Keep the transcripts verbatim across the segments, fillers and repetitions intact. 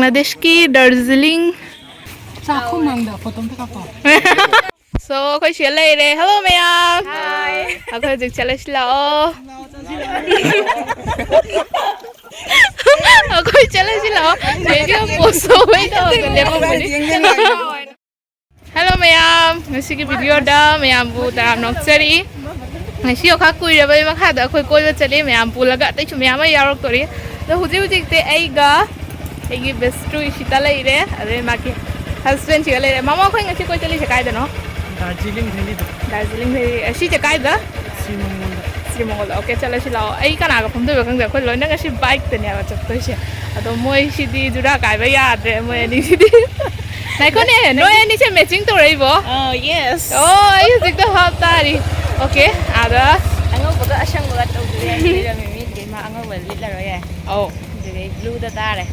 ꯕꯪꯒ꯭ꯂꯥꯗꯦꯁꯀꯤ ꯗꯥꯔꯖꯤꯂꯤꯡ꯫ ꯆꯥꯛꯈꯨꯝ ꯃꯥꯡꯗ ꯐꯣꯇꯣ ꯑꯝꯇ ꯀꯥꯞꯄꯣ꯫ So, ꯑꯩꯈꯣꯏ ꯁꯤꯗ ꯂꯩꯔꯦ꯫ Hello, ꯃꯌꯥꯝ꯫ Hi. ꯑꯩꯈꯣꯏ ꯍꯧꯖꯤꯛ ꯆꯠꯂꯁꯤ ꯂꯥꯛꯑꯣ꯫ ꯑꯩꯈꯣꯏ ꯆꯠꯂꯁꯤ ꯂꯥꯛꯑꯣ꯫ ꯚꯤꯗꯤꯑꯣ ꯄꯣꯁ ꯇꯧꯕꯩ ꯇꯧꯔꯒ ꯂꯦꯞꯄꯝꯕꯅꯤ꯫ Hello, ꯃꯌꯥꯝ꯫ ꯉꯁꯤꯒꯤ ꯚꯤꯗꯤꯑꯣꯗ ꯃꯌꯥꯝꯕꯨ ꯇꯔꯥꯝꯅ ꯑꯣꯛꯆꯔꯤ꯫ ꯉꯁꯤ ꯑꯣꯈꯥꯛ ꯀꯨꯏꯔꯕꯩ ꯃꯈꯥꯗ ꯑꯩꯈꯣꯏ ꯀꯣꯏꯕ ꯆꯠꯂꯤ, ꯃꯌꯥꯝ ꯄꯨꯜꯂꯒ꯫ ꯑꯇꯩꯁꯨ ꯃꯌꯥꯝ ꯑꯃ ꯌꯥꯎꯔꯛꯇꯣꯔꯤ꯫ ꯑꯗꯣ ꯍꯧꯖꯤꯛ ꯍꯧꯖꯤꯛꯇꯤ ꯑꯩꯒ ꯑꯩꯒꯤ ꯕꯦꯁꯇꯨ ꯏꯁꯤꯇꯥ ꯂꯩꯔꯦ, ꯑꯗꯩ ꯃꯥꯒꯤ ꯍꯁꯕꯦꯟꯁꯤꯒ ꯂꯩꯔꯦ꯫ ꯃꯃꯥ, ꯑꯩꯈꯣꯏ ꯉꯁꯤ ꯀꯣꯏ ꯆꯠꯂꯤꯁꯦ ꯀꯥꯏꯗꯅꯣ? ꯗꯥꯔꯖꯤꯂꯤꯡ ꯚꯦꯂꯤꯗ꯫ ꯗꯥꯔꯖꯤꯂꯤꯡ ꯚꯦꯂꯤ꯫ ꯑꯁꯤꯁꯦ ꯀꯥꯏꯗ? ꯁ꯭ꯔꯤꯃꯪꯒꯣꯜꯗ꯫ ꯁ꯭ꯔꯤꯃꯪꯒꯣꯜꯗ꯫ ꯑꯣꯀꯦ, ꯆꯠꯂꯁꯤ ꯂꯥꯛꯑꯣ꯫ ꯑꯩ ꯀꯅꯥꯒ ꯐꯝꯗꯣꯏꯕ ꯈꯪꯗꯦ꯫ ꯑꯩꯈꯣꯏ ꯂꯣꯏꯅ ꯉꯁꯤ ꯕꯥꯏꯛꯇꯅꯦꯕ ꯆꯠꯇꯣꯏꯁꯦ꯫ ꯑꯗꯣ ꯃꯣꯏꯁꯤꯗꯤ ꯖꯨꯔꯥ ꯀꯥꯏꯕ ꯌꯥꯗ꯭ꯔꯦ, ꯃꯣꯏ ꯑꯅꯤꯁꯤꯗꯤ꯫ ꯉꯥꯏꯈꯣꯅꯦ, ꯅꯣꯏ ꯑꯅꯤꯁꯦ ꯃꯦꯆꯤꯡ ꯇꯧꯔꯛꯏꯕꯣ? ꯑꯥ, ꯌꯦꯁ꯫ ꯑꯣ, ꯑꯩ ꯍꯧꯖꯤꯛꯇ ꯚꯥꯞ ꯇꯥꯔꯤ꯫ ꯑꯣꯀꯦ, ꯑꯗ ꯑꯉꯧꯕꯒ ꯑꯁꯪꯕꯒ ꯇꯧꯗꯣꯏꯅꯦ꯫ ꯂꯩꯔꯝꯃꯦ ꯃꯤꯗꯤ ꯃꯥ ꯑꯉꯧꯕ ꯂꯤꯠꯂꯔꯣꯏꯌꯦ꯫ ꯑꯧ꯫ ꯑꯗꯨꯗꯩ ꯕ꯭ꯂꯨꯗ ꯇꯥꯔꯦ꯫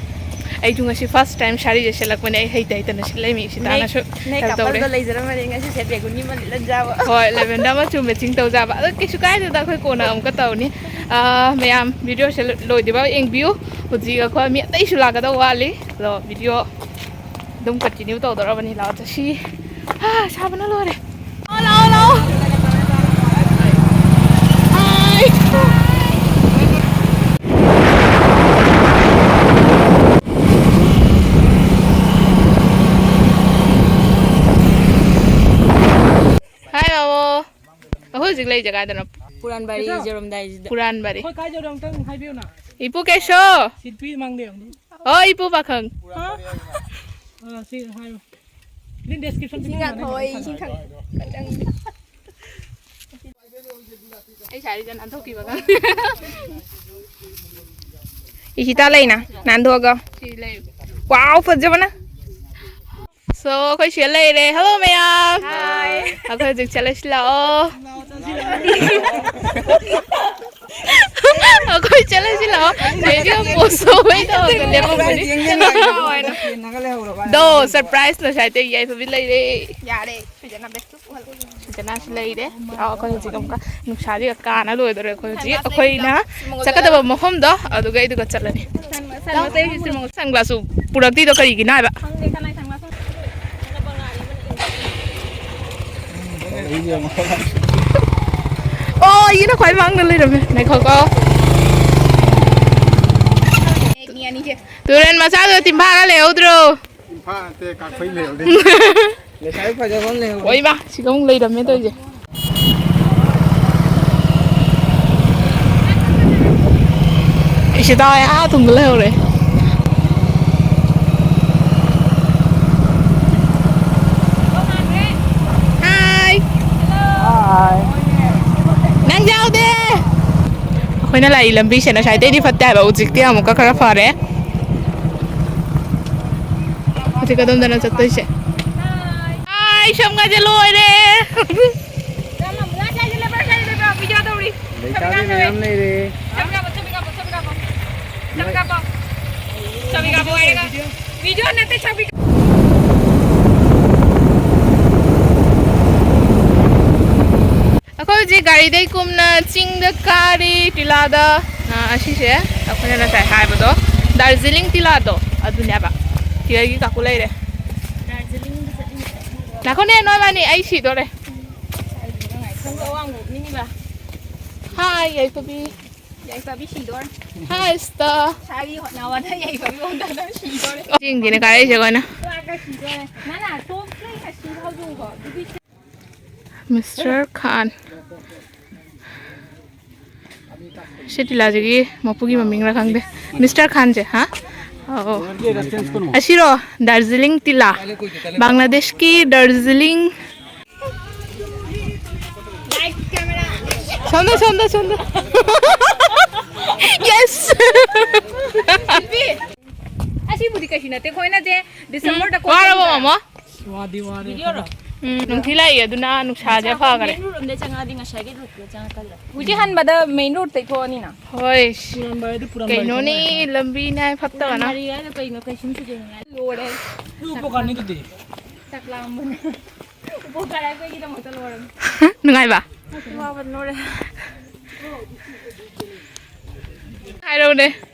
ꯑꯩꯁꯨ ꯉꯁꯤ ꯐꯥꯔꯁ ꯇꯥꯏꯝ ꯁꯥꯔꯤꯁꯦ ꯁꯦꯠꯂꯛꯄꯅꯦ, ꯑꯩ ꯍꯩꯇ ꯍꯩꯇꯅ ꯁꯦꯠꯂꯛꯏꯃꯤ꯫ ꯏꯁꯤꯇꯥꯅꯁꯨ ꯅꯦꯛ ꯍꯦꯜꯞ ꯇꯧꯔꯦ꯫ ꯀꯄꯜꯗꯣ ꯂꯩꯖꯔꯝꯃꯗꯤ ꯉꯁꯤꯁꯦ ꯕꯦꯒꯨꯅꯤ ꯑꯃ ꯂꯤꯠꯂꯟ ꯌꯥꯕ꯫ ꯍꯣꯏ, ꯂꯦꯕꯦꯟꯗꯔ ꯃꯆꯨ ꯃꯦꯆꯤꯡ ꯇꯧꯖꯕ꯫ ꯑꯗꯣ ꯀꯩꯁꯨ ꯀꯥꯏꯗꯦꯗ, ꯑꯩꯈꯣꯏ ꯀꯣꯟꯅ ꯑꯃꯨꯛꯀ ꯇꯧꯅꯤ꯫ ꯑꯥ, ꯃꯌꯥꯝ ꯚꯤꯗꯤꯑꯣꯁꯦ ꯂꯣꯏꯗ꯭ꯔꯤꯐꯥꯎ ꯌꯦꯡꯕꯤꯌꯨ꯫ ꯍꯧꯖꯤꯛ ꯑꯩꯈꯣꯏ ꯃꯤ ꯑꯇꯩꯁꯨ ꯂꯥꯛꯀꯗꯧꯕ ꯋꯥꯠꯂꯤ꯫ ꯑꯗꯣ ꯚꯤꯗꯤꯑꯣ ꯑꯗꯨꯝ ꯀꯟꯇꯤꯅ꯭ꯌꯨ ꯇꯧꯗꯧꯔꯕꯅꯤ꯫ ꯂꯥꯛꯑꯣ ꯆꯠꯁꯤ꯫ ꯑꯥ, ꯁꯥꯕꯅ ꯂꯣꯏꯔꯦ꯫ ꯂꯥꯛꯑꯣ, ꯂꯥꯛꯑꯣ, ꯂꯥꯛꯑꯣ꯫ ꯍꯥꯏ꯫ ꯍꯥꯏ, ꯃꯥꯃꯣ꯫ ꯑꯩꯈꯣꯏ ꯍꯧꯖꯤꯛ ꯂꯩ ꯖꯒꯥꯗꯅꯣ? ꯄꯨꯔꯥꯟꯕꯥꯔꯤ ꯌꯧꯔꯝꯗꯥꯏꯁꯤꯗ꯫ ꯄꯨꯔꯥꯟꯕꯥꯔꯤ꯫ ꯑꯩꯈꯣꯏ ꯀꯥꯏ ꯌꯧꯔꯦ ꯑꯝꯇꯪ ꯍꯥꯏꯕꯤꯌꯨꯅ꯫ ꯏꯄꯨ ꯀꯦꯁꯣ꯫ ꯁꯤ ꯄꯤ ꯃꯥꯡꯗꯦ ꯑꯃꯨꯛ꯫ ꯑꯣ, ꯏꯄꯨ ꯄꯥꯈꯪ꯫ ꯍꯥ? ꯑꯥ, ꯁꯤ ꯍꯥꯏꯌꯨ꯫ ꯁꯤ ꯉꯥꯏꯈꯣ, ꯑꯩ ꯏꯁꯤꯡ ꯊꯛ-, ꯈꯛꯇꯪ꯫ ꯑꯩ ꯁꯥꯔꯤꯁꯦ ꯅꯥꯟꯊꯣꯛꯈꯤꯕ ꯈꯪꯗꯦ꯫ ꯏꯁꯤꯇꯥ ꯂꯩꯅ ꯅꯥꯟꯊꯣꯛꯑꯒ꯫ ꯁꯤ ꯂꯩ꯫ ꯋꯥꯎ, ꯐꯖꯕꯅ꯫ So, ꯑꯩꯈꯣꯏ ꯁꯤꯗ ꯂꯩꯔꯦ꯫ Hello, ꯃꯌꯥꯝ꯫ Hi. ꯑꯩꯈꯣꯏ ꯍꯧꯖꯤꯛ ꯆꯠꯂꯁꯤ ꯂꯥꯛꯑꯣ꯫ ꯑꯩꯈꯣꯏ ꯆꯠꯂꯁꯤ ꯂꯥꯛꯑꯣ꯫ ꯚꯤꯗꯤꯑꯣ ꯄꯣꯁ ꯇꯧꯕꯩ ꯇꯧꯔꯒ ꯂꯦꯞꯄꯝꯕꯅꯤ꯫ ꯗꯣ, ꯁꯔꯄ꯭ꯔꯥꯏꯖ ꯉꯁꯥꯏꯗꯒꯤ ꯌꯥꯏꯐꯕꯤ ꯂꯩꯔꯦ꯫ ꯌꯥꯔꯦ, ꯐꯖꯅ ꯕꯦꯁꯇꯨ ꯄꯨꯍꯜꯂꯣ꯫ ꯐꯖꯅꯁꯨ ꯂꯩꯔꯦ꯫ ꯂꯥꯛꯑꯣ, ꯑꯩꯈꯣꯏ ꯍꯧꯖꯤꯛ ꯑꯃꯨꯛꯀ ꯅꯨꯡꯁꯥꯁꯤꯒ ꯀꯥꯅ ꯂꯣꯏꯗꯣꯔꯦ꯫ ꯑꯩꯈꯣꯏ ꯍꯧꯖꯤꯛ ꯑꯩꯈꯣꯏꯅ ꯆꯠꯀꯗꯕ ꯃꯐꯝꯗꯣ ꯑꯗꯨꯒ ꯑꯩꯗꯨꯒ ꯆꯠꯂꯅꯤ꯫ ꯁꯟꯒ꯭ꯂꯥꯁꯁꯨ ꯄꯨꯔꯛꯇ꯭ꯔꯤꯗꯣ ꯀꯔꯤꯒꯤꯅꯣ ꯍꯥꯏꯕ? ꯑꯣ, ꯑꯩꯅ ꯈ꯭ꯋꯥꯏ ꯃꯥꯡꯗ ꯂꯩꯔꯝꯃꯦ꯫ ꯉꯥꯏꯈꯣꯀꯣ꯫ ꯇꯨꯔꯦꯟ ꯃꯆꯥꯗꯣ ꯇꯤꯝꯐꯥꯒ ꯂꯩꯍꯧꯗ꯭ꯔꯣ? ꯏꯝꯐꯥꯜ ꯅꯠꯇꯦ, ꯀꯥꯛꯐꯩ ꯂꯩꯍꯧꯔꯤ꯫ ꯂꯩꯁꯥꯕꯤ ꯐꯖꯕ ꯑꯃ ꯂꯩꯍꯧꯔꯤ꯫ ꯍꯣꯏ ꯏꯃꯥ, ꯁꯤꯗ ꯑꯃꯨꯛ ꯂꯩꯔꯝꯃꯦ ꯇꯧꯔꯤꯁꯦ꯫ ꯏꯁꯦ ꯇꯥꯎ, ꯑꯥ ꯇꯨꯡꯗ ꯂꯩꯍꯧꯔꯦ꯫ ꯍꯥꯏ꯫ ꯅꯪ ꯌꯥꯎꯗꯦ꯫ ꯑꯩꯈꯣꯏꯅ ꯂꯥꯛꯏ ꯂꯝꯕꯤꯁꯦ ꯉꯁꯥꯏꯗꯩꯗꯤ ꯐꯠꯇꯦ ꯍꯥꯏꯕ, ꯍꯧꯖꯤꯛꯇꯤ ꯑꯃꯨꯛꯀ ꯈꯔ ꯐꯔꯦ꯫ ꯍꯧꯖꯤꯛ ꯀꯗꯣꯝꯗꯅꯣ ꯆꯠꯇꯣꯏꯁꯦ? ꯑꯥꯏ, ꯁꯝꯒꯁꯦ ꯂꯣꯏꯔꯦ꯫ ꯂꯩꯁꯥꯕꯤ ꯃꯌꯥꯝ ꯂꯩꯔꯦ꯫ ꯑꯩꯈꯣꯏ ꯍꯧꯖꯤꯛ ꯒꯥꯔꯤꯗꯩ ꯀꯨꯝꯅ ꯆꯤꯡꯗ ꯀꯥꯔꯤ, ꯇꯤꯂꯥꯗ꯫ ꯑ, ꯑꯁꯤꯁꯦ ꯑꯩꯈꯣꯏꯅ ꯉꯁꯥꯏ ꯍꯥꯏꯕꯗꯣ, ꯗꯥꯔꯖꯤꯂꯤꯡ ꯇꯤꯂꯥꯗꯣ ꯑꯗꯨꯅꯦꯕ꯫ ꯁꯤꯗꯒꯤ ꯀꯥꯈꯠꯂꯛꯏꯔꯦ꯫ ꯗꯥꯔꯖꯤꯂꯤꯡꯗ ꯆꯠꯅꯤꯡꯉꯦ꯫ ꯉꯥꯏꯈꯣꯅꯦ, ꯅꯣꯏꯕꯥꯅꯤ, ꯑꯩ ꯁꯤꯗꯣꯔꯦ꯫ ꯁꯝꯗꯣ ꯑꯋꯥꯡꯕ ꯎꯞꯅꯤꯡꯉꯤꯕ꯫ ꯍꯥꯏ, ꯌꯥꯏꯐꯕꯤ꯫ ꯌꯥꯏꯐꯕꯤ ꯁꯤꯗꯣꯔꯦ꯫ ꯍꯥꯏ, ꯁꯤꯁꯇꯔ꯫ ꯏꯁꯥꯒꯤ ꯍꯣꯠꯅꯕꯗ ꯌꯥꯏꯐꯕꯤ ꯍꯣꯠꯅꯕꯗ ꯁꯤꯗꯣꯔꯦ꯫ ꯆꯤꯡꯗꯤꯅꯦ ꯀꯥꯔꯛꯏꯁꯦ ꯑꯩꯈꯣꯏꯅ꯫ ꯄꯨꯔꯥꯒ ꯁꯤꯗꯣꯔꯦ꯫ ꯅꯪꯅ ꯇꯣꯞ ꯂꯩꯅ ꯁꯤ ꯍꯧꯗꯣꯛꯎꯀꯣ꯫ ꯑꯗꯨꯗꯤ ꯃꯤꯁꯇꯔ ꯈꯥꯟ꯫ ꯁꯤ ꯇꯤꯂꯥꯁꯤꯒꯤ ꯃꯄꯨꯒꯤ ꯃꯃꯤꯡꯔ ꯈꯪꯗꯦ꯫ ꯃꯤꯁꯇꯔ ꯈꯥꯟꯁꯦ, ꯍꯥ? ꯑꯧ꯫ ꯑꯁꯤꯔꯣ? ꯗꯥꯔꯖꯤꯂꯤꯡ ꯇꯤꯂꯥ꯫ ꯕꯪꯒ꯭ꯂꯥꯗꯦꯁꯀꯤ ꯗꯥꯔꯖꯤꯂꯤꯡ꯫ ꯁꯣꯝꯗ, ꯁꯣꯝꯗ, ꯁꯣꯝꯗ꯫ ꯌꯦꯁ! ꯑꯁꯤꯕꯨꯗꯤ ꯀꯩꯁꯨ ꯅꯠꯇꯦ, ꯑꯩꯈꯣꯏꯅꯗꯤ ꯗꯤꯁꯦꯝꯕꯔꯗ ꯀꯣꯏ ꯋꯥꯔꯕꯣ, ꯆꯠꯂꯤꯗꯅ꯫ ꯃꯥꯃ? ꯋꯥꯗꯤ ꯋꯥꯔꯦ꯫ ꯚꯤꯗꯤꯑꯣꯔꯣ? ꯎꯝ, ꯅꯨꯡꯊꯤ ꯂꯥꯛꯏ, ꯑꯗꯨꯅ ꯅꯨꯡꯁꯥꯁꯦ ꯐꯈ꯭ꯔꯦ꯫ ꯃꯦꯟ ꯔꯣꯗ ꯂꯣꯝꯗꯩ ꯆꯪꯉꯛꯑꯗꯤ ꯉꯁꯥꯏꯒꯤ ꯔꯨꯠꯇ ꯆꯪꯉꯛꯀꯗ꯭ꯔꯥ? ꯍꯧꯖꯤꯛ ꯍꯟꯕꯗ ꯃꯦꯟ ꯔꯣꯗꯇꯩ ꯊꯣꯛꯑꯅꯤꯅ꯫ ꯍꯣꯏ꯫ ꯄꯨꯔꯝꯕꯥꯏꯗꯤ ꯄꯨꯔꯝꯕꯥꯏ ꯀꯩꯅꯣꯅꯦ, ꯊꯣꯛꯑꯅꯤ꯫ ꯂꯝꯕꯤ ꯅꯥꯏ ꯐꯠꯇꯕꯅ꯫ ꯄꯨꯔꯝꯕꯥꯏ ꯀꯩꯅꯣ ꯀꯩꯁꯨꯝ ꯁꯤꯖꯤꯟꯅꯤꯡꯉꯥꯏ ꯂꯣꯏꯔꯦ꯫ ꯂꯨꯞꯄ ꯀꯥꯟꯅꯗꯨꯗꯤ꯫ ꯆꯥꯛ ꯂꯥꯝꯕꯅ꯫ ꯎꯄꯣꯛ ꯀꯥꯔꯛꯄꯒꯤꯗꯃꯛꯇ ꯂꯣꯏꯔꯝꯃꯤ꯫ ꯅꯨꯡꯉꯥꯏꯕ? ꯋꯥꯕꯅ ꯂꯣꯏꯔꯦ꯫ ꯍꯥꯏꯔꯛꯎꯅꯦ꯫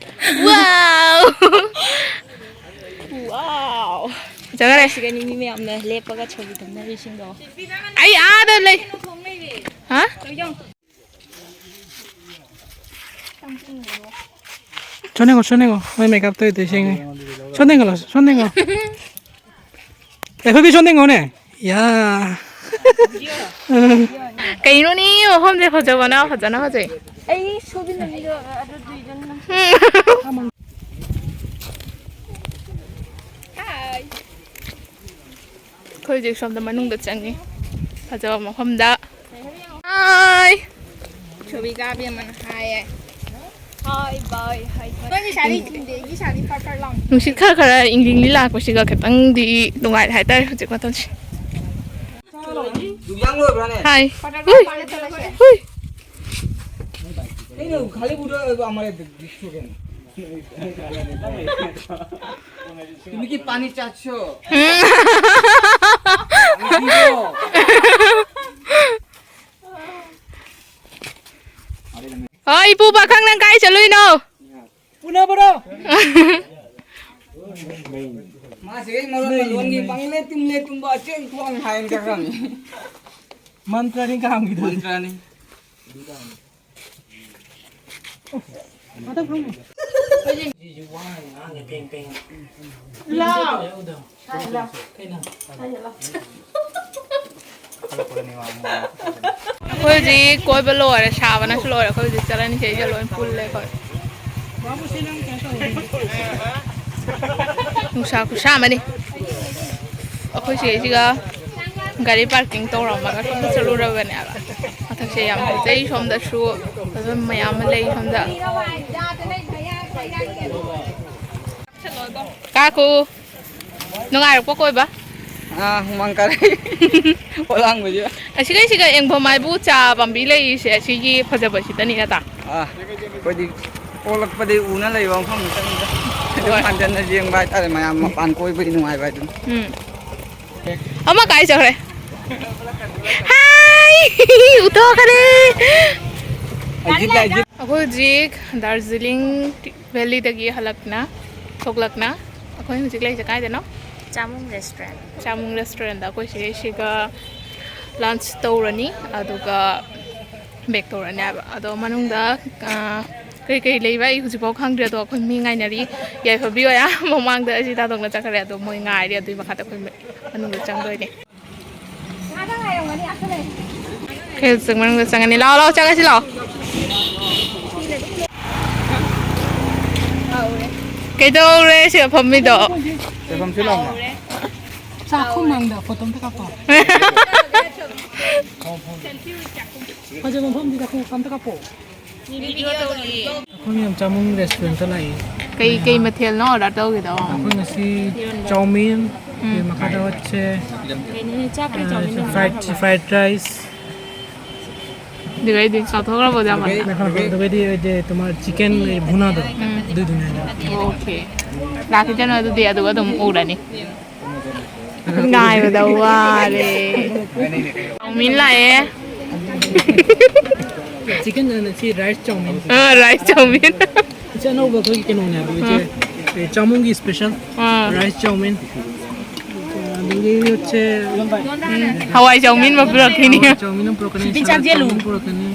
Wow! Wow! ꯆꯠꯈ꯭ꯔꯦ꯫ ꯁꯤꯒꯅꯤ ꯃꯤ ꯃꯌꯥꯝꯅ ꯂꯦꯞꯄꯒ ꯁꯣꯕꯤ ꯇꯝꯅꯔꯤꯁꯤꯡꯗꯣ꯫ ꯑꯩ ꯑꯥꯗ ꯂꯩ꯫ ꯍꯥ? ꯁꯣꯟꯅꯤꯡꯉꯣ, ꯁꯣꯟꯅꯤꯡꯉꯣ꯫ ꯃꯣꯏ ꯃꯦꯀꯞ ꯇꯧꯔꯤꯗꯣ ꯏꯁꯤꯡꯅꯤ꯫ ꯁꯣꯟꯅꯤꯡꯉꯣ, ꯁꯣꯟꯅꯤꯡꯉꯣ꯫ ꯑꯦ, ꯍꯣꯏ, ꯁꯣꯟꯅꯤꯡꯉꯣꯅꯦ꯫ ꯌꯥ꯫ ꯀꯩꯅꯣꯅꯦ, ꯃꯐꯝꯁꯦ ꯐꯖꯕꯅ ꯐꯖꯅ ꯐꯖꯩ꯫ ꯑꯩ ꯁꯣꯕꯤ ꯅꯪꯒꯤꯗꯣ ꯑꯗꯨ ꯗꯨꯏꯗꯨꯅ꯫ ꯍꯥꯏ꯫ ꯑꯩꯈꯣꯏ ꯍꯧꯖꯤꯛ ꯁꯣꯝꯗ ꯃꯅꯨꯡꯗ ꯆꯪꯉꯤ꯫ ꯐꯖꯕ ꯃꯐꯝꯗ꯫ ꯍꯥꯏ꯫ ꯁꯣꯕꯤ ꯀꯥꯕꯤ ꯑꯃꯅ ꯍꯥꯏꯌꯦ꯫ ꯍꯥꯏ, ꯕꯥꯏ, ꯍꯥꯏ, ꯍꯥꯏ꯫ ꯅꯪꯒꯤ ꯁꯥꯔꯤ ꯆꯤꯡꯗꯦ, ꯑꯩꯒꯤ ꯁꯥꯔꯤ ꯐꯔ ꯐꯔ ꯂꯥꯎꯅ꯫ ꯅꯨꯡꯁꯤꯠ ꯈꯔ ꯈꯔ ꯏꯪꯂꯤ ꯏꯪꯂꯤ ꯂꯥꯛꯄꯁꯤꯒ ꯈꯤꯇꯪꯗꯤ ꯅꯨꯡꯉꯥꯏꯔꯦ ꯍꯥꯏꯇꯥꯔꯦ ꯍꯧꯖꯤꯛ ꯃꯇꯝꯁꯦ꯫ ꯗꯨꯕꯤꯌꯥꯡ ꯂꯣꯏꯕ꯭ꯔꯥꯅꯦ? ꯍꯥꯏ꯫ ꯍꯨꯏ꯫ ꯍꯨꯏ꯫ ꯑꯩꯅ ꯈꯥꯂꯤ ꯕꯨꯗ ꯑꯃ ꯂꯩꯕꯗꯨ ꯁꯨꯒꯦꯅ꯫ ꯇꯨꯃꯤꯀꯤ ꯄꯥꯅꯤ ꯆꯥꯠꯁꯣ꯫ ꯎꯝ꯫ ꯄꯥꯅꯤ ꯄꯤꯌꯣ꯫ ꯍꯣꯏ, ꯏꯄꯨ ꯄꯥꯈꯪ, ꯅꯪ ꯀꯥꯏ ꯆꯠꯂꯨꯏꯅꯣ? ꯄꯨꯅꯕꯔꯣ? ꯃꯥꯁꯤꯒꯩ ꯃꯔꯣꯟ ꯃꯂꯣꯟꯒꯤ ꯄꯪꯂꯦ ꯇꯨꯝꯂꯦ ꯇꯨꯝꯕ ꯑꯆꯦꯡ ꯊꯣꯡ ꯍꯥꯏꯅ ꯆꯠꯈ꯭ꯔꯕꯅꯤ꯫ ꯃꯟꯇ꯭ꯔꯅꯤ ꯀꯥꯝꯒꯤꯗꯣꯏꯁꯦ꯫ ꯃꯟꯇ꯭ꯔꯅꯤ꯫ ꯑꯩꯈꯣꯏ ꯍꯧꯖꯤꯛ ꯀꯣꯏꯕ ꯂꯣꯏꯔꯦ, ꯁꯥꯕꯅꯁꯨ ꯂꯣꯏꯔꯦ꯫ ꯑꯩꯈꯣꯏ ꯍꯧꯖꯤꯛ ꯆꯠꯂꯅꯤ, ꯁꯤꯗꯩꯗ ꯂꯣꯏ ꯄꯨꯜꯂꯦ ꯑꯩꯈꯣꯏ꯫ ꯅꯨꯡꯁꯥ ꯈꯨꯁꯥ ꯑꯃꯅꯤ꯫ ꯑꯩꯈꯣꯏ ꯁꯤꯒ ꯒꯥꯔꯤ ꯄꯥꯔꯀꯤꯡ ꯇꯧꯔꯝꯃꯒ ꯁꯣꯝꯗ ꯆꯠꯂꯨꯔꯕꯅꯦꯕ꯫ ꯃꯊꯛꯁꯦ ꯌꯥꯝ ꯐꯖꯩ, ꯁꯣꯝꯗꯁꯨ ꯐꯖꯕ ꯃꯌꯥꯝ ꯑꯃ ꯂꯩ ꯁꯣꯝꯗ꯫ ꯀꯥꯀꯨ, ꯅꯨꯡꯉꯥꯏꯔꯛꯄ ꯀꯣꯏꯕ? ꯑꯥ, ꯍꯨꯃꯥꯡ ꯀꯥꯔꯦ꯫ ꯄꯣꯂꯥꯡꯕꯁꯦ꯫ ꯑꯁꯤꯒꯩꯁꯤꯒ ꯌꯦꯡꯐꯝ ꯍꯥꯏꯕꯨ ꯆꯥ ꯄꯥꯝꯕꯤ ꯂꯩꯔꯤꯁꯦ, ꯑꯁꯤꯒꯤ ꯐꯖꯕꯁꯤꯗꯅꯤ ꯅꯠꯇ꯭ꯔꯥ? ꯑꯥ, ꯑꯩꯈꯣꯏꯗꯤ ꯄꯣꯛꯂꯛꯄꯗꯩ ꯎꯅ ꯂꯩꯕ ꯃꯐꯝꯗꯨꯗꯅꯤꯗ꯫ ꯑꯗꯨꯝ ꯍꯣꯏ꯫ ꯍꯟꯖꯟꯅ ꯌꯦꯡꯕ ꯍꯥꯏꯇꯥꯔꯦ, ꯃꯌꯥꯝ ꯃꯄꯥꯟ ꯀꯣꯏꯕꯒꯤ ꯅꯨꯡꯉꯥꯏꯕ ꯍꯥꯏꯗꯨꯅꯤ꯫ ꯎꯝ꯫ ꯑꯃ ꯀꯥꯏ ꯆꯠꯈ꯭ꯔꯦ? ꯍꯥꯏ! ꯎꯊꯣꯛꯈ꯭ꯔꯦ! ꯑꯩꯈꯣꯏ ꯍꯧꯖꯤꯛ ꯗꯥꯔꯖꯤꯂꯤꯡ ꯚꯦꯂꯤꯗꯒꯤ ꯍꯜꯂꯛꯅ ꯊꯣꯛꯂꯛꯅ ꯑꯩꯈꯣꯏ ꯍꯧꯖꯤꯛ ꯂꯩꯁꯦ ꯀꯥꯏꯗꯅꯣ? ꯆꯥꯃꯨꯡ ꯔꯦꯁꯇꯨꯔꯦꯟ꯫ ꯆꯥꯃꯨꯡ ꯔꯦꯁꯇꯨꯔꯦꯟꯗ ꯑꯩꯈꯣꯏ ꯁꯤꯒꯩꯁꯤꯒ ꯂꯟꯁ ꯇꯧꯔꯅꯤ꯫ ꯑꯗꯨꯒ ꯕꯦꯛ ꯇꯧꯔꯅꯤ ꯍꯥꯏꯕ꯫ ꯑꯗꯣ ꯃꯅꯨꯡꯗ ꯀꯩꯀꯩ ꯂꯩꯕ ꯑꯩ ꯍꯧꯖꯤꯛꯐꯥꯎ ꯈꯪꯗ꯭ꯔꯤ꯫ ꯑꯗꯣ ꯑꯩꯈꯣꯏ ꯃꯤ ꯉꯥꯏꯅꯔꯤ꯫ ꯌꯥꯏꯐꯕꯤ ꯑꯣꯏ ꯃꯃꯥꯡꯗ ꯑꯩꯁꯤ ꯇꯥꯗꯣꯛꯅ ꯆꯠꯈ꯭ꯔꯦ꯫ ꯑꯗꯣ ꯃꯣꯏ ꯉꯥꯏꯔꯤ꯫ ꯑꯗꯨꯏ ꯃꯈꯥꯗ ꯑꯩꯈꯣꯏ ꯃꯅꯨꯡꯗ ꯆꯪꯗꯣꯏꯅꯦ꯫ ꯈꯔ ꯆꯪ-, ꯃꯅꯨꯡꯗ ꯆꯪꯉꯅꯤ꯫ ꯂꯥꯛꯑꯣ, ꯂꯥꯛꯑꯣ, ꯆꯪꯉꯁꯤ ꯂꯥꯛꯑꯣ꯫ ꯀꯩꯗꯧꯔꯦ ꯁꯤꯗ ꯐꯝꯃꯤꯗꯣ? ꯆꯥꯛꯈꯨꯝ ꯃꯥꯡꯗ ꯐꯣꯇꯣ ꯑꯝꯇ ꯀꯥꯞꯄꯣ꯫ ꯐꯖꯕ ꯃꯐꯝꯗꯨꯗ ꯈꯣꯡꯎꯞ ꯑꯝꯇ ꯀꯥꯞꯄꯣ꯫ ꯑꯩꯈꯣꯏ ꯃꯌꯥꯝ ꯆꯥꯃꯨꯡ ꯔꯦꯁꯇꯨꯔꯦꯟꯇ ꯂꯥꯛꯏ꯫ ꯀꯩ, ꯀꯩ ꯃꯊꯦꯜꯅꯣ ꯑꯣꯔꯗꯔ ꯇꯧꯒꯦꯗꯣ? ꯑꯩꯈꯣꯏ ꯉꯁꯤ ꯆꯧꯃꯤꯟ, ꯎꯝ꯫ ꯑꯗꯨꯒꯤ ꯃꯈꯥꯗ ꯍꯣꯠꯁꯦ, ꯀꯩꯅꯣꯅꯦ, ꯆꯥꯛꯀ ꯆꯧꯃꯤꯟꯒ ꯐ꯭ꯔꯥꯏꯗ, ꯐ꯭ꯔꯥꯏꯗ ꯔꯥꯏꯁ꯫ ꯑꯗꯨꯒꯩꯗꯤ ꯆꯥꯊꯣꯛꯈ꯭ꯔꯕꯣ, ꯌꯥꯝꯃꯟꯗꯅ? ꯑꯗꯨꯒꯩꯗꯤ ꯑꯣꯏꯗꯦ, ꯇꯣꯃꯥ ꯆꯤꯛꯀꯟ ꯚꯨꯅꯥꯗꯣ, ꯎꯝ꯫ ꯑꯗꯨꯏꯗꯨꯅꯦ ꯍꯥꯏꯗꯣ꯫ ꯑꯣꯀꯦ꯫ ꯂꯥꯛꯈꯤꯁꯅꯨ ꯑꯗꯨꯗꯤ, ꯑꯗꯨꯒ ꯑꯗꯨꯝ ꯎꯔꯅꯤ꯫ ꯉꯥꯏꯕꯗ ꯋꯥꯔꯦ꯫ ꯆꯧꯃꯤꯟ ꯂꯥꯛꯑꯦ꯫ ꯆꯤꯛꯀꯟ, ꯁꯤ ꯔꯥꯏꯁ ꯆꯧꯃꯤꯟ꯫ ꯑꯥ, ꯔꯥꯏꯁ ꯆꯧꯃꯤꯟ꯫ ꯏꯆꯦ ꯑꯅꯧꯕ ꯑꯩꯈꯣꯏꯒꯤ ꯀꯩꯅꯣꯅꯦ ꯍꯥꯏꯕ, ꯏꯆꯦ꯫ ꯑꯥ꯫ ꯑꯦ, ꯆꯥꯃꯨꯡꯒꯤ ꯏꯁꯄꯦꯁꯦꯜ ꯑꯥ꯫ ꯔꯥꯏꯁ ꯆꯧꯃꯤꯟ꯫ ꯑꯗꯒꯤ ꯍꯣꯠꯁꯦ, ꯎꯝ, ꯍꯋꯥꯏ ꯆꯧꯃꯤꯟ ꯑꯃ ꯄꯨꯔꯛꯈꯤꯅꯤ꯫ ꯍꯋꯥꯏ ꯆꯧꯃꯤꯟ ꯑꯃ ꯄꯨꯔꯛꯀꯅꯤ, ꯁꯤꯗꯤ ꯁꯂꯥꯗ ꯆꯥꯁꯤꯜꯂꯨ꯫ ꯆꯧꯃꯤꯟ ꯄꯨꯔꯛꯀꯅꯤ꯫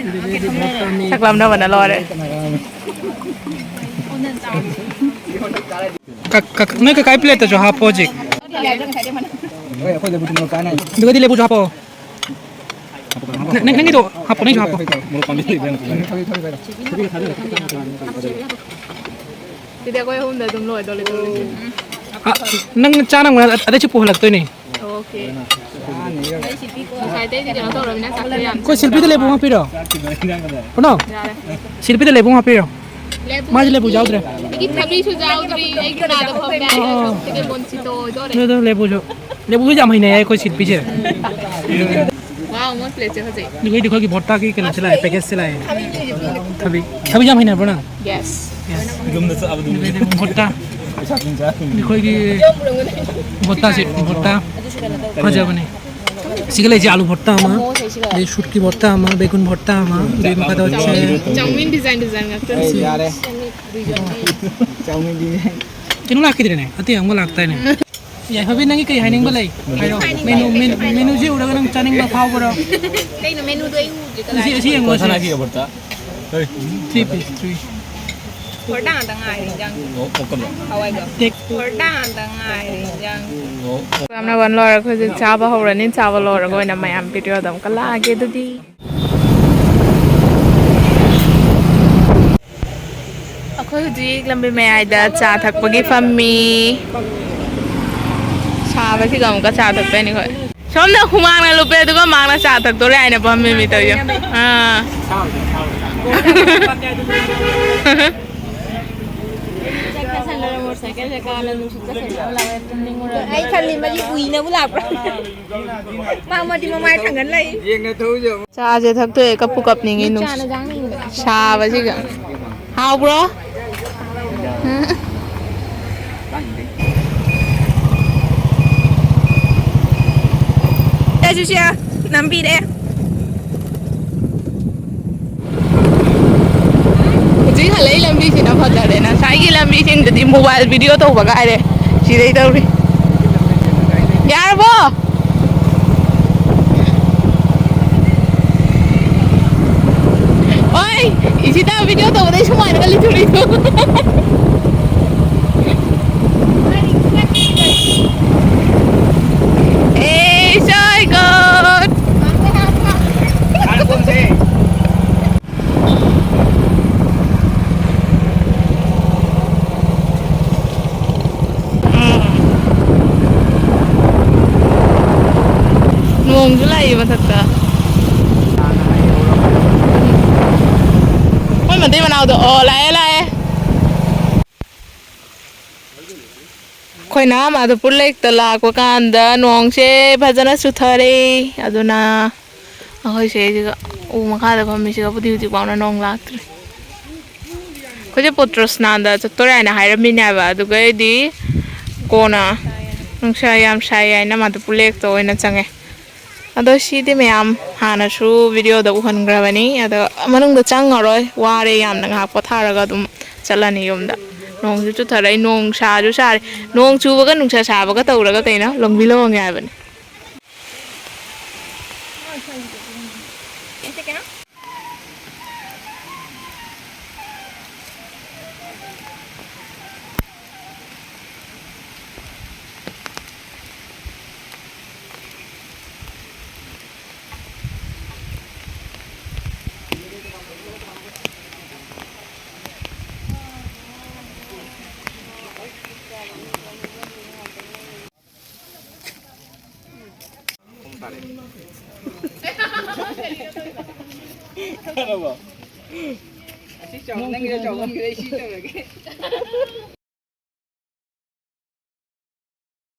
ꯑꯗꯒꯤꯗꯤ ꯃꯣꯔꯣꯛ ꯃꯦꯠꯄ ꯑꯃ꯫ ꯆꯥꯛ ꯂꯥꯝꯅꯕꯅ ꯂꯣꯏꯔꯦ꯫ ꯀꯛ-, ꯀꯛ-, ꯅꯣꯏ ꯀꯀꯥꯏ ꯄ꯭ꯂꯦꯠꯇꯁꯨ ꯍꯥꯞꯄꯣ ꯍꯧꯖꯤꯛ꯫ ꯍꯣꯏ, ꯑꯩꯈꯣꯏ ꯂꯦꯕꯨ ꯊꯨꯝ ꯃꯣꯔꯣꯛ ꯆꯥꯅꯤ꯫ ꯑꯗꯨꯒꯗꯤ ꯂꯦꯕꯨꯁꯨ ꯍꯥꯞꯄꯣ꯫ ꯅꯪ, ꯅꯪꯒꯤꯗꯣ ꯍꯥꯞꯄꯣ, ꯅꯪꯒꯤꯁꯨ ꯍꯥꯞꯄꯣ꯫ ꯃꯣꯔꯣꯛ ꯄꯥꯝꯕꯤ ꯂꯩꯕ꯭ꯔꯥ ꯌꯦꯡꯉꯣ꯫ ꯁꯤꯗꯤ ꯑꯩꯈꯣꯏ ꯑꯍꯨꯝꯗ ꯑꯗꯨꯝ ꯂꯣꯏꯗꯧꯔꯦ ꯇꯧꯔꯤꯁꯦ꯫ ꯑ, ꯅꯪ ꯆꯥꯅꯕ ꯑꯗꯩꯁꯨ ꯄꯨꯍꯜꯂꯛꯇꯣꯏꯅꯦ꯫ ꯑꯣꯀꯦ꯫ ꯉꯁꯥꯏꯗꯩꯗꯤ ꯀꯩꯅꯣ ꯇꯧꯔꯃꯤꯅ ꯆꯥꯛꯇꯣ ꯌꯥꯝ ꯑꯩꯈꯣꯏ ꯁꯤꯜꯄꯤꯗ ꯂꯦꯕꯨ ꯍꯥꯞꯄꯤꯔꯣ? ꯄꯨꯅꯣ? ꯌꯥꯔꯦ꯫ ꯁꯤꯜꯄꯤꯗ ꯂꯦꯕꯨ ꯍꯥꯞꯄꯤꯔꯣ? ꯂꯦꯕꯨ ꯃꯥꯗꯤ ꯂꯦꯕꯨ ꯌꯥꯎꯗ꯭ꯔꯦ꯫ ꯑꯩꯒꯤ ꯊꯕꯤꯁꯨ ꯌꯥꯎꯗ꯭ꯔꯤ, ꯑꯩꯒꯤ ꯅꯥꯗ ꯐꯝꯃꯦ꯫ ꯑꯣ꯫ ꯁꯤꯒꯤ ꯕꯣꯟꯁꯤꯗꯣ ꯇꯧꯔꯦ꯫ ꯑꯗꯨ ꯂꯦꯕꯨꯁꯨ꯫ ꯂꯦꯕꯨꯁꯨ ꯌꯥꯝ ꯍꯩꯅꯩ ꯑꯩꯈꯣꯏ ꯁꯤꯜꯄꯤꯁꯦ꯫ ꯋꯥꯎ, ꯃꯣꯏ ꯄ꯭ꯂꯦꯠꯁꯦ ꯐꯖꯩ꯫ ꯑꯗꯨꯒꯩꯗꯤ ꯑꯩꯈꯣꯏꯒꯤ ꯚꯣꯠꯇꯥꯒꯤ ꯀꯩꯅꯣꯁꯦ ꯂꯥꯛꯑꯦ, ꯄꯦꯀꯦꯖꯁꯦ ꯂꯥꯛꯑꯦ꯫ ꯊꯕꯤ꯫ ꯊꯕꯤ ꯌꯥꯝ ꯍꯩꯅꯕ꯭ꯔꯣ ꯅꯪ? ꯌꯦꯁ꯫ ꯌꯦꯁ꯫ ꯌꯨꯝꯗ ꯆꯥꯕꯗꯨꯅꯤ꯫ ꯑꯗꯨꯒꯩꯗꯤ ꯚꯣꯠꯇꯥ꯫ ꯑꯩꯈꯣꯏꯒꯤ ꯚꯣꯠꯇꯥꯁꯦ, ꯚꯣꯠꯇꯥ ꯐꯖꯕꯅꯦ꯫ ꯁꯤꯒ ꯂꯩꯁꯦ ꯑꯥꯂꯨ ꯚꯔꯇꯥ ꯑꯃ, ꯑꯗꯩ ꯁꯨꯠꯀꯤ ꯚꯔꯇꯥ ꯑꯃ, ꯕꯦꯒꯨꯟ ꯚꯔꯇꯥ ꯑꯃ, ꯑꯗꯩ ꯃꯈꯥꯗ ꯍꯣꯏꯁꯦ ꯆꯧꯃꯤꯟ ꯗꯤꯖꯥꯏꯟ ꯗꯤꯖꯥꯏꯟ ꯉꯥꯛꯇ꯫ ꯑꯩ ꯌꯥꯔꯦ꯫ ꯆꯧꯃꯤꯟ ꯗꯤꯖꯥꯏꯟ꯫ ꯀꯩꯅꯣ ꯂꯥꯛꯈꯤꯗ꯭ꯔꯦꯅꯦ? ꯑꯇꯩ ꯑꯃꯒ ꯂꯥꯛꯇꯥꯏꯅꯦ꯫ ꯌꯥꯏꯐꯕꯤ, ꯅꯪꯒꯤ ꯀꯩ ꯍꯥꯏꯅꯤꯡꯕ ꯂꯩ? ꯍꯥꯏꯔꯣ꯫ ꯃꯦꯅꯨ, ꯃꯦꯅꯨ, ꯃꯦꯅꯨꯁꯤ ꯎꯔꯒ ꯅꯪ ꯆꯥꯅꯤꯡꯕ ꯐꯥꯎꯕ꯭ꯔꯣ? ꯀꯩꯅꯣ ꯃꯦꯅꯨꯗꯣ ꯑꯩ ꯎꯗ꯭ꯔꯤ, ꯑꯁꯤ, ꯀꯗꯥꯏꯗ? ꯑꯁꯤ ꯌꯦꯡꯉꯣ, ꯑꯁꯤ꯫ Three piece, three꯫ ꯍꯣꯔꯗꯥ ꯉꯥꯛꯇ ꯉꯥꯏꯔꯦ ꯏꯟꯖꯥꯡ꯫ ꯍꯋꯥꯏꯗꯣ꯫ ꯇꯦꯛ꯫ ꯍꯣꯔꯗꯥ ꯉꯥꯛꯇ ꯉꯥꯏꯔꯦ ꯏꯟꯖꯥꯡ꯫ ꯌꯥꯝꯅ ꯋꯥꯟ ꯂꯣꯏꯔꯒ ꯍꯧꯖꯤꯛ ꯆꯥꯕ ꯍꯧꯔꯅꯤ꯫ ꯆꯥꯕ ꯂꯣꯏꯔꯒ ꯑꯣꯏꯅ ꯃꯌꯥꯝ ꯚꯤꯗꯤꯑꯣꯗ ꯑꯃꯨꯛꯀ ꯂꯥꯛꯑꯒꯦ ꯑꯗꯨꯗꯤ꯫ ꯑꯩꯈꯣꯏ ꯍꯧꯖꯤꯛ ꯂꯝꯕꯤ ꯃꯌꯥꯏꯗ ꯆꯥ ꯊꯛꯄꯒꯤ ꯐꯝꯃꯤ꯫ ꯁꯥꯕꯁꯤꯒ ꯑꯃꯨꯛꯀ ꯆꯥ ꯊꯛꯇꯣꯏꯅꯤ ꯑꯩꯈꯣꯏ꯫ ꯁꯣꯝꯗ ꯍꯨꯃꯥꯡꯅ ꯂꯨꯞꯄꯦ, ꯑꯗꯨꯒ ꯃꯥꯡꯅ ꯆꯥ ꯊꯛꯇꯣꯔꯦ ꯍꯥꯏꯅ ꯐꯝꯃꯤ ꯃꯤ ꯇꯧꯔꯤꯁꯦ꯫ ꯑꯥ꯫ ꯑꯩ ꯈꯜꯂꯤ, ꯃꯁꯤ ꯎꯏꯅꯕ ꯂꯥꯛꯄ꯭ꯔꯥ? ꯃꯥ ꯑꯃꯗꯤ ꯃꯃꯥꯏ ꯊꯥꯡꯒꯠ ꯂꯩ꯫ ꯆꯥꯁꯦ ꯊꯛꯇꯣꯛꯑꯦ, ꯀꯞꯄꯨ ꯀꯞꯅꯤꯡꯉꯤ, ꯅꯨꯡꯁꯤ-, ꯁꯥꯕꯁꯤꯒ꯫ ꯍꯥꯎꯕ꯭ꯔꯣ? ꯑꯦ, ꯁꯨꯁꯤꯌꯥ, ꯅꯝꯕꯤꯔꯦ꯫ ꯍꯧꯖꯤꯛ ꯍꯜꯂꯛꯏ ꯂꯝꯕꯤꯁꯤꯅ ꯐꯖꯔꯦ꯫ ꯉꯁꯥꯏꯒꯤ ꯂꯝꯕꯤꯁꯤꯡꯗꯨꯗꯤ mobile video ꯇꯧꯕ ꯀꯥꯏꯔꯦ꯫ ꯁꯤꯗꯩ ꯇꯧꯔꯤ꯫ ꯌꯥꯔꯕꯣ? ꯑꯣꯏ! ꯏꯁꯤꯇ video ꯇꯧꯕꯗꯩ ꯁꯨꯃꯥꯏꯅꯒ ꯂꯤꯊꯣꯔꯛꯏꯗꯣ꯫ ꯑꯦ, so good! ꯎꯝ꯫ ꯅꯣꯡꯁꯨ ꯂꯥꯛꯏ ꯃꯊꯛꯇ꯫ ꯃꯣꯏ ꯃꯇꯩ ꯃꯅꯥꯎꯗꯣ꯫ ꯑꯣ, ꯂꯥꯛꯑꯦ, ꯂꯥꯛꯑꯦ꯫ ꯑꯩꯈꯣꯏꯅ ꯃꯥꯙꯕꯄꯨꯔ ꯂꯦꯛꯇ ꯂꯥꯛꯄ ꯀꯥꯟꯗ ꯅꯣꯡꯁꯦ ꯐꯖꯅ ꯆꯨꯊꯔꯦ꯫ ꯑꯗꯨꯅ ꯑꯩꯈꯣꯏ ꯁꯤꯗꯩꯁꯤꯒ ꯎ ꯃꯈꯥꯗ ꯐꯝꯃꯤꯁꯤꯒꯕꯨꯗꯤ ꯍꯧꯖꯤꯛ ꯐꯥꯎꯅ ꯅꯣꯡ ꯂꯥꯛꯇ꯭ꯔꯤ꯫ ꯑꯩꯈꯣꯏꯁꯦ ꯄꯣꯇ꯭ꯔꯣꯁꯅꯥꯟꯗ ꯆꯠꯇꯣꯔꯦ ꯍꯥꯏꯅ ꯍꯥꯏꯔꯝꯃꯤꯅꯦꯕ, ꯑꯗꯨꯒꯩꯗꯤ ꯀꯣꯟꯅ ꯅꯨꯡꯁꯥ ꯌꯥꯝ ꯁꯥꯏ ꯍꯥꯏꯅ ꯃꯥꯙꯕꯄꯨꯔ ꯂꯦꯛꯇ ꯑꯣꯏꯅ ꯆꯪꯉꯦ꯫ ꯑꯗꯣ ꯁꯤꯗꯤ ꯃꯌꯥꯝ ꯍꯥꯟꯅꯁꯨ ꯚꯤꯗꯤꯑꯣꯗ ꯎꯍꯟꯈ꯭ꯔꯕꯅꯤ꯫ ꯑꯗꯣ ꯃꯅꯨꯡꯗ ꯆꯪꯉꯔꯣꯏ, ꯋꯥꯔꯦ ꯌꯥꯝꯅ, ꯉꯥꯏꯍꯥꯛ ꯄꯣꯊꯥꯔꯒ ꯑꯗꯨꯝ ꯆꯠꯂꯅꯤ ꯌꯨꯝꯗ꯫ ꯅꯣꯡꯁꯨ ꯆꯨꯊꯔꯛꯏ, ꯅꯣꯡ ꯁꯥꯁꯨ ꯁꯥꯔꯤ꯫ ꯅꯣꯡ ꯆꯨꯕꯒ ꯅꯨꯡꯁꯥ ꯁꯥꯕꯒ ꯇꯧꯔꯒ ꯀꯩꯅꯣ ꯂꯣꯡꯕꯤ ꯂꯣꯡꯉꯦ ꯍꯥꯏꯕꯅꯤ꯫